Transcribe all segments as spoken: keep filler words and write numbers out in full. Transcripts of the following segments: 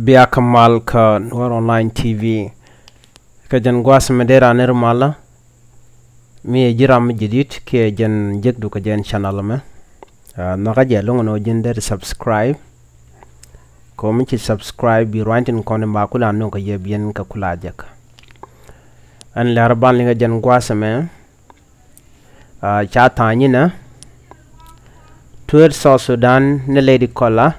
Bia kä mal kä Nuer Online T V. Kɛ jɛn gua̱a̱th mɛ dee raan ni ri malä. Mi ɛ ji̱ ram mi jadid kiɛ jɛn jekdu kɛ jɛn channel mɛ. Ah, nhɔkä jɛ loŋ ni wä ji̱n dee ri subscribe. Kɛ mi ci subscribe bi ruany tin kɔn in ba kula nöŋ kɛ yɛ biɛn kɛ kula jek. Ɛn lɛr ban liŋ kɛ jɛn gua̱a̱th mɛ. Ah, ca tha̱a̱ny inɛ tueer South Sudan ni Lady Kola.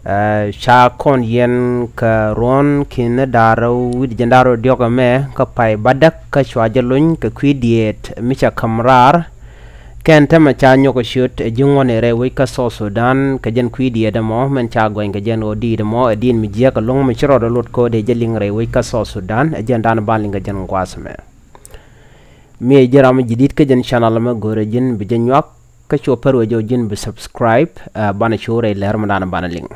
Ah, ca kɔn yɛn kɛ ruɔ̱n ki̱n ni da̱r wi̱c jiɛn da̱r diɔ̱k ɛmɛ kä pay bädäk kä cua jɛ luny kɛ kui̱ dieet mi ca käm raar. Kɛn tämɛ ca nyɔk ɛ ciöt ɛ ji̱ ŋuɔ̱n ɛ rɛy wec kä South Sudan kɛ jɛn kui̱ dieet ɛmɔ mɛn ca gɔny kɛ jɛn ɣöö diit ɛmɔ ɛ di̱i̱n mi jiääk ɛlɔ̱ŋ mi ci rɔɔdɛ lot ko̱o̱dɛ jɛ liŋ rɛy wec kä South Sudan ɛ jɛn da̱a̱n ban liŋ kɛ jɛn gua̱a̱th ɛmɛ. Mi ɛ ji̱ ram mi ji̱ di̱t kä jɛn channel mɛ go̱o̱rɛ ji̱n bi jɛ nyuak kä cu pär wee jɛ wä ji̱n bi subscribe, ah, banɛ cu rɛy lɛr mi da̱a̱n banɛ liŋ.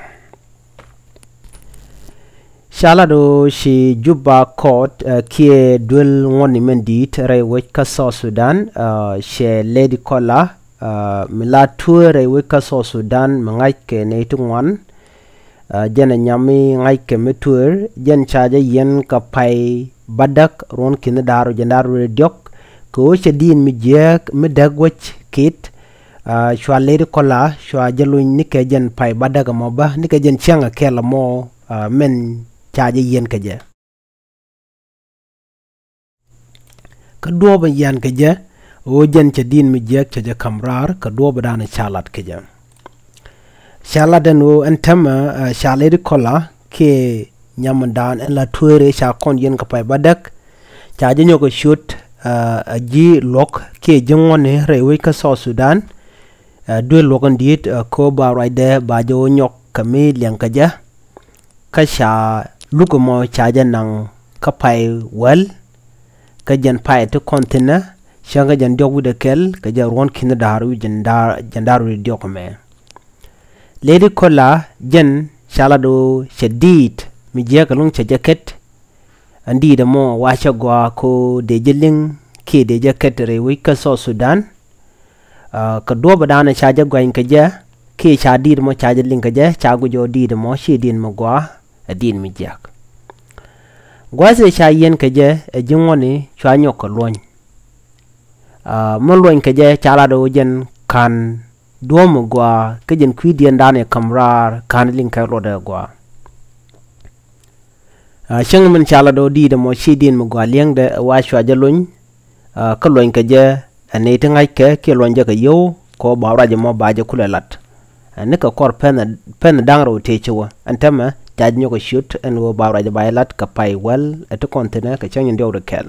Ca lat ɣöö ci Juba Court, ah, kiɛ duel ŋuɔ̱tni mɛn di̱i̱t rɛy wec kä South Sudan, ah, cɛ Lady Kola, ah, mi la tueer rɛy wec kä South Sudan mi ŋa̱ckɛ nɛy ti ŋuan. Ah, jɛn ɛ nyam mi ŋa̱ckɛ mi tueer, jɛn ca jɛ yiɛn kɛ pay bädäk ruɔ̱n ki̱n da̱r wi̱c jiɛn da̱r wi̱c diɔ̱k. Kɛ ɣöö cɛ di̱i̱n mi jiääk mi däk wec ki̱t, ah, cua Lady Kola cua jɛ luny nikɛ jɛn pay bädäk ɛmɔ bä, nikɛ jɛn cäŋ ɛ kɛl ɛmɔ, ah, mɛn ca jɛ yiɛn kɛ jɛ. Kä duɔ̱ɔ̱p in yian kɛ jɛ ɣöö jɛn cɛ di̱i̱n mi jiääk cɛ jɛ ka̱m raar kɛ duɔ̱ɔ̱p in da̱a̱n ca lat kɛ jɛ. Ca lat ɛn ɣöö ɛn täämɛ, ah, ca Lady Kola kiɛ nyam in da̱a̱n ɛn la tueeri ca kɔn yiɛn kɛ pay bädäk. Ca jɛ nyɔk ɛ ciöt, ah, ɛ ji̱ luɔ̱k kiɛ ji̱ ŋuɔ̱tni rɛy wec kä South Sudan. Ah, duel luɔ̱k in di̱i̱t, ah, ko̱ ba ruacdɛ ba jɛ wä nyɔk kɛ mi liɛŋ kɛ jɛ. Kä ca luk ɛmɔ ca jɛ naŋ kä pay wäl. Kä jɛn pay ti kɔn thi̱n ɛ cäŋ kä jɛn diɔ̱k wi̱cdɛ kɛl kɛ jɛn ruɔ̱n ki̱n da̱r wi̱c jiɛn da̱r, jiɛn da̱r wi̱c diɔ̱k ɛmɛ. Lady Kola jɛn ca lat ɣöö cɛ di̱i̱t mi jiääk ɛlɔ̱ŋ cɛ jɛ ket. Ɛn di̱i̱t ɛmɔ wa cɛ gɔaa ko̱ dee jɛ liŋ kiɛ dee jɛ ket rɛy wec kä South Sudan. Ah, kɛ duɔ̱ɔ̱p in da̱a̱n ca jɛ gɔany kɛ jɛ kiɛ ca di̱i̱t ɛmɔ ca jɛ liŋ kɛ jɛ ca guic ɣöö di̱i̱t ɛmɔ ci di̱i̱t mi gɔaa, ɛ di̱i̱t mi jiääk. Gua̱a̱th ëë ca yiɛn kɛ jɛ ɛ ji̱ ŋuɔ̱tni cua nyɔk kɛ luɔ̱ny. Ah, mi luɔ̱ny kɛ jɛ ca lat ɣöö jɛn ka̱n duɔ̱ɔ̱p mi gɔaa kä jɛn kui̱diɛn da̱a̱n ɛ ka̱m raar ka̱n liŋ kɛ luɔtdɛ gɔaa. Ah, cäŋ min ca lat ɣöö di̱i̱t ɛmɔ ci di̱i̱t mi gɔaa liɛŋdɛ ɛ wa cua jɛ luny. Ah, kä luɔ̱ny kɛ jɛ ɛ nɛy ti ŋa̱ckɛ kiɛ luɔ̱ny jɛ kɛ yio̱w kɛ ɣöö ba ruac ɛmɔ ba jɛ kulɛ lat. Ah, nikɛ kɔr pɛn, pɛn da̱ŋ rɛw tëë ci wä ɛn täämɛ ca jɛ nyɔk ɛ ciöt ɛn ɣöö ba ruac ɛ ba jɛ lat kɛ pay wäl ɛ ti kɔn thi̱n ɛ kɛ cäŋ nyin diɔ̱k di kɛl.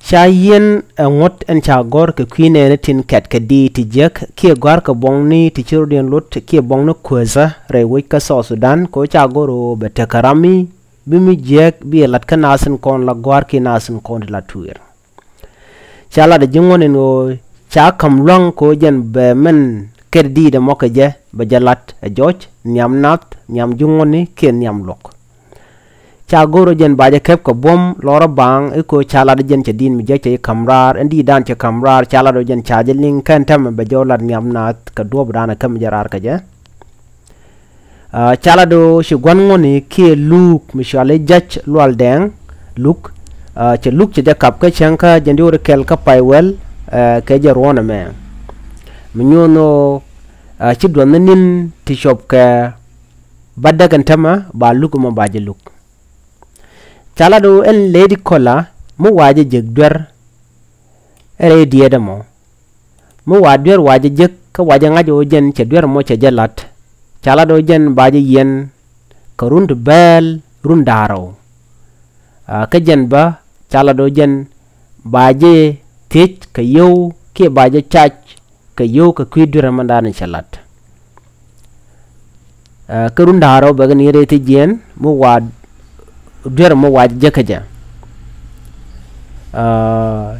Ca yiɛn ɛ ŋuɔ̱t ɛn ca gɔ̱r kɛ kui̱ nɛɛni tin kɛt kɛ di̱i̱t ti jiäk kiɛ gɔ̱a̱r kɛ buɔ̱ŋni ti ci rɔ̱diɛn lot kiɛ buɔ̱ŋni kuääthä rɛy wec kä South Sudan kɛ ɣöö ca gɔ̱r ɣöö bɛ tekɛ ram mi bi mi jiääk bi ɛ la̱t kä naath in kɔn la gɔ̱a̱r kiɛ naath in kɔn ti la tueer. Ca lat ɛ ji̱ ŋuɔ̱n in ɣöö ca ka̱m lua̱ŋ kɛ ɣöö jɛn bɛ mɛn kɛt di̱i̱t ɛmɔ kɛ jɛ bɛ jɛ la̱t ɛ jɔc nhiam nath nhiam ji̱ ŋuɔ̱ni kiɛ nhiam luɔ̱k. Ca go̱r ɣöö jɛn ba jɛ kɛp kɛ buɔ̱m lɔrä baaŋ i̱ kɛ ɣöö ca lat ɣöö jɛn cɛ di̱i̱t mi jiäk cɛ ji̱ ka̱m raar ɛn di̱i̱t da̱a̱n cɛ ka̱m raar ca lat ɣöö jɛn ca jɛ liŋ kɛn tɛmɛ bɛ jɛ wä lat nhiam naath kɛ duɔ̱ɔ̱p da̱a̱n ɛ käm jɛ raar kɛ jɛ. Ah, ca lat ɣöö ci gua̱n ŋuɔ̱ni kiɛ luuk mi cɔal i̱ Jac Lual Dɛŋ luk, ah, cɛ luk cɛ jɛ kap kä cäŋ kä jɛn diɔ̱k di kɛl kä pay wäl, eh, kɛ jɛ ruɔ̱n ɛmɛ. Mi nyuɔ̱n ɣöö, ah, ci duɔth ni ni̱n ti cɔp kɛ bädäk ɛn täämɛ ba luk ɛmɔ ba jɛ luk. Ca lat ɣöö ɛn Lady Kola mi wa jɛ jek duer ɛ rɛy diet ɛmɔ. Mi wa duer wa jɛ jek kä wa jɛ ŋa̱c ɣöö jɛn cɛ duer ɛmɔ cɛ jɛ la̱t. Ca lat ɣöö jɛn ba jɛ yiɛn kɛ run ti bɛɛl run da̱ŋ rɛw. Ah, kä jɛn bä ca lat ɣöö jɛn ba jɛ thiec kɛ yio̱w kiɛ ba jɛ cac kɛ yio̱w kɛ kui̱ duer ɛmɔ da̱a̱n cɛ la̱t. Ah, kä run da̱ŋ rɛw bɛ kɛ ni rɛy ti jiɛɛn mi wa duer mɔ wa jɛ kä jɛ. Ah,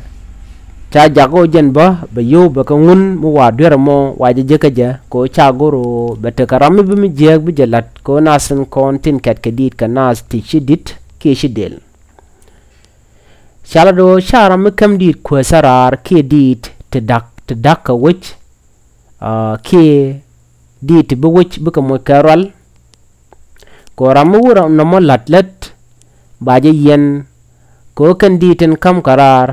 ca jak ɣöö jɛn bä bɛ yio̱w bɛ kɛ ŋun mi wa duer mɔ wa jɛ kä jɛ kɛ ɣöö ca go̱r ɣöö bɛ tekɛ ram mi bi mi jiääk bi jɛ la̱t kɛ ɣöö naath in kɔn tin kɛt kɛ di̱i̱t kɛ naath ti ci di̱t kiɛ ci del. Ca lat ɣöö ca ram mi käm di̱i̱t kuääthä raar kiɛ di̱i̱t ti da̱k ti da̱k kɛ wec, ah, kiɛ di̱i̱t ti bi wec bikɛ moc kɛ rual. Kɛ ɣöö ram mi wä ram nɔmɔ la̱t lät ba jɛ yiɛn. Kɛ ɣöö kɛn diit tin ka̱m kɛ raar,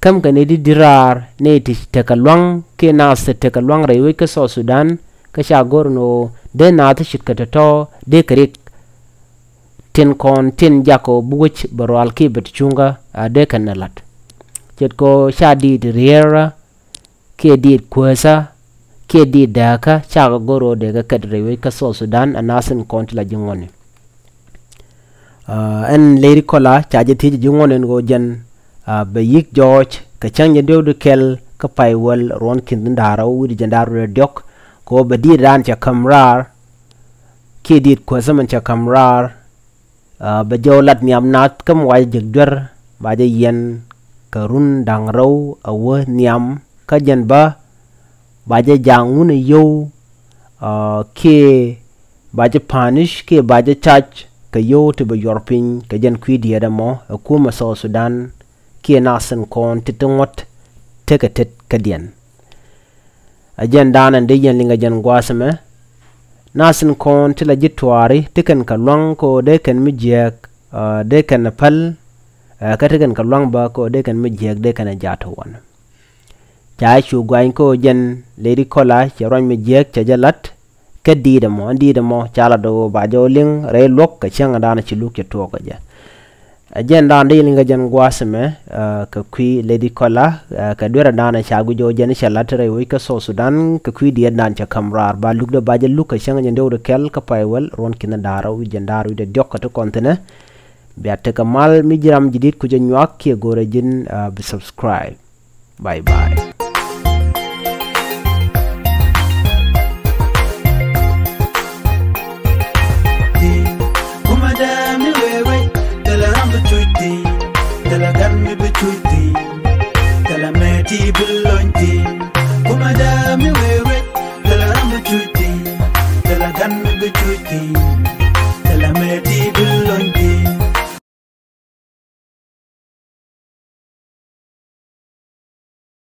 ka̱m kɛ nɛy ti di̱t raar, nɛy ti tekɛ lua̱ŋ kiɛ naath ti tekɛ lua̱ŋ rɛy wec kä South Sudan. Kä ca go̱r ni ɣöö dee naath ti ce̱tkɛ tɔ̱tɔ̱ dee kɛ riɛk tin kɔn tin jakä ɣöö bi wec bɛ rual kiɛ bɛ ti cuŋkä, a dee kɛn ɛ la̱t. Ce̱tkɛ ɣöö ca diit riɛɛrä kiɛ diit kuääthä kiɛ diit dääkä cakɛ go̱r ɣöö dee kɛ kɛt rɛy wec kä South Sudan, a naath tin kɔn ti la ji̱ ŋuɔ̱tni. Ɛn Lady Kola ca jɛ thiec ji̱ ŋuɔ̱tni ɛn ɣöö jɛn bɛ yi̱k jɔɔc kɛ cäŋ jɛ diɔ̱k di kɛl kä pay wäl ruɔ̱n ki̱n da̱ŋ rɛw wi̱cdɛ jiɛn da̱ŋ rɛw diɔ̱k. Kɛ ɣöö bɛ diit dan cɛ ka̱m raar kiɛ diit kuääthä min cɛ ka̱m raar, bɛ jɔw lat nhiam naath kä mi wa jɛ jek duer, ba jɛ yiɛn kɛ run da̱ŋ rɛw a wä nhiam. Kä jɛn bä ba jɛ ja̱a̱ŋ wun a yio̱w kiɛ ba jɛ punish kiɛ ba jɛ charge kɛ yio̱w ti bɛ yuɔr piny kɛ jɛn kui̱ diɛɛt ɛmɔ ɛ kumɛ South Sudan kiɛ naath tin kɔn ti ti ŋuɔ̱t tekɛ tet kädiɛn. A jɛn daanɛ dee yɛn liŋ a jɛn gua̱a̱th ɛmɛ. Naath tin kɔn ti la ji̱ tuaari ti kɛn kɛ lua̱ŋ kɛ ɣöö dee kɛn mi jiääk, dee kɛn ɛ päl, kä ti kɛn kɛ lua̱ŋ bä kɛ ɣöö dee kɛn mi jiääk dee kɛn ɛ jaat ti wan. Ca cu gua̱ny kɛ ɣöö jɛn Lady Kola cɛ ruac mi jiääk cɛ jɛ la̱t. Kä di̱i̱t ɛmɔ, ɛn di̱i̱t ɛmɔ ca lat ɣöö ba jɛ wä liŋ rɛy luɔ̱k kɛ cäŋ daanɛ ci luk cɛ tuɔɔk kɛ jɛ. Ɛ jɛn daanɛ dee yɛn liŋ kɛ jɛn gua̱a̱th ɛmɛ kɛ kui̱ Lady Kola kɛ duerɛ daanɛ ca guic ɣöö jɛn cɛ la̱t rɛy wec kä South Sudan kɛ kui̱ diɛɛt daanɛ cɛ ka̱m raar. Ba lukdɛ ba jɛ luk kɛ cäŋ jɛn diɔ̱k di kɛl kä pay wäl ruɔ̱n ki̱n da̱ŋ rɛw wi̱cdɛ jiɛn da̱ŋ rɛw wi̱cdɛ diɔ̱k kɛ ti kɔn thi̱nɛ. Bia tekɛ mal mi ji̱ ram ji̱ di̱t ku jɛ nyuak kiɛ go̱rɛ ji̱n bi subscribe. Bye bye.